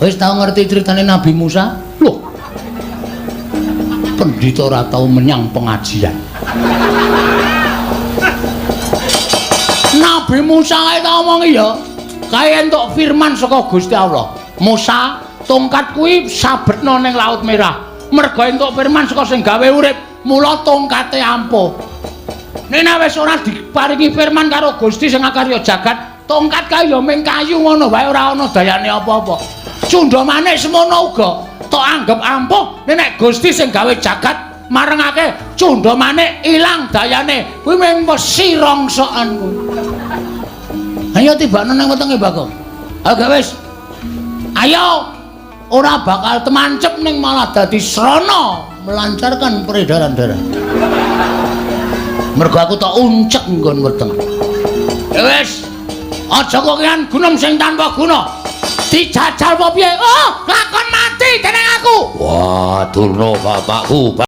Wis tau ngerti critane Nabi Musa? Loh. Pendhita ora tau menyang pengajian. Nabi Musa kae tak omongi ya. Kae entuk firman saka Gusti Allah. Musa, tongkat kuwi sabetna ning Laut Merah. Merga entuk firman saka sing gawe urip, mula tongkate ampuh. Nek wis ora diparingi firman karo Gusti sing akarya jagat, tongkat kae ya mung kayu ngono wae ora ana dayane apa-apa. Cundha manik semono uga tok anggep ampuh, nek Gusti sing gawe jagat marengake cundha manik ilang dayane, kuwi mung wesi rongsokan kuwi. Ayo tibakno nang wetenge Bagong. Ayo gak wis. Ayo. Ora bakal temancep ning malah dadi srana melancarkan peredaran darah. Mergo aku tak uncek nggon weteng. Ya wis. Aja kokean gunem sing tanpa guna. Dijajal apa piye? Oh, lakon mati dening aku. Wah, Durna bapakku.